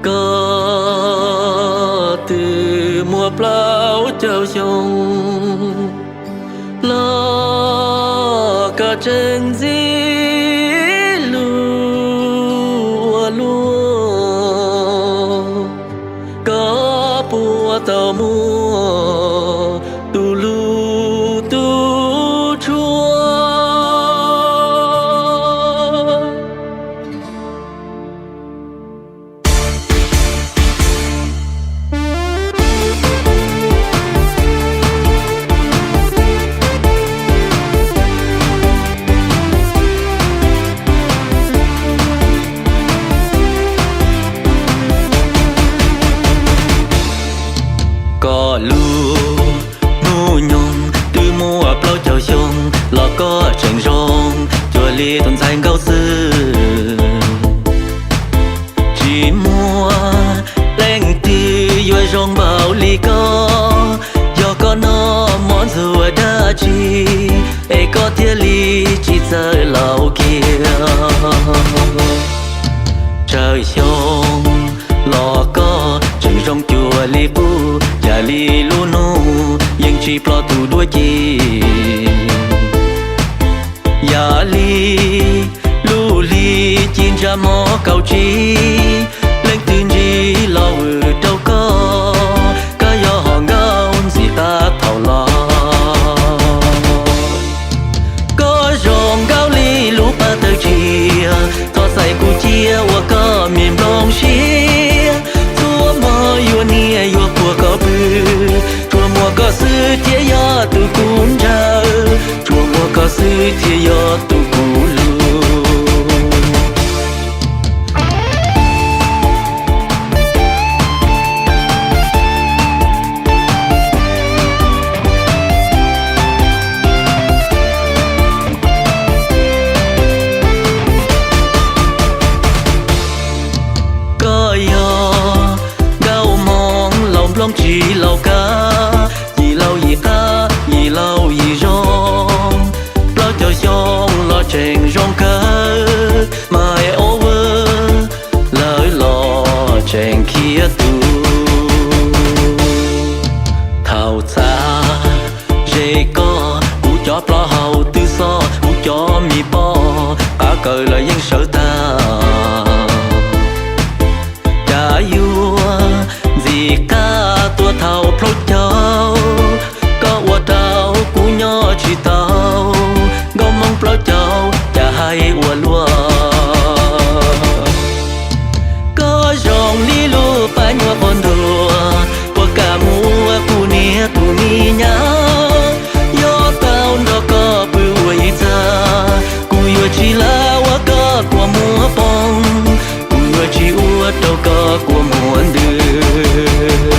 Koj twb muaj plaub caug xyoo los koj tseem ntxim hlub ua luaj. Koj puas tau muaj tus hlub tus tshua? Koj lub hnub nyoog twb muaj plaub caug xyoo los koj tseem zoo cuag li tus ntxhais nkauj xwb. Tsis muaj leej twg yuav zoo npaum li koj, yog koj noj mov ntxuag dab tsi es koj thiaj li tsis txawj laus kiag. Tsawg xyoo los koj tseem zoo cuag li qub, yam li lub hnub yeej tsis ploj tus duab ci. Yam li lub hli ci ntsa mov kaum tsib, leej twg ntsib los vwm rau koj, koj yog hom nkauj ntxim qab thaum los. Koj zoo nkauj li lub paj tawg tsiaj, txhob xaiv kuv cia ua koj me nplooj siab. Txhua hmo yuav niaj yuav puag koj pw, tsuas muaj koj xwb thiaj yog tus kuv ntshaw, tsuas muaj koj xwb thiaj yog tus kuv hlub. Koj yog nkauj hmoob laus nplooj tsis laus kav, yim laus yim qab yim laus yim zoo, plaub caug xyoo los tseem zoo kawg, mas ua lawv los tseem khiav tus. Thaum txav ze koj, kuv cov plaub hau twb xoj, kuv cov me pob qav kaws los yeej sawv tag. Cas yuav ntxim qab tuaj thaum plaub caug, koj ua rau kuv nyob tsis tau, nkauj hmoob plaub caug cas hais ua luaj. Koj zoo li lub paj nyuam qhuav ntuag, puas kam mus ua kuv niam kuv me nyab? Yuav tau nrog koj pw ua ib txaj, kuv yuav tsis lam ua koj kua muag poob, kuv yuav tsis ua rau koj kua muag ntws.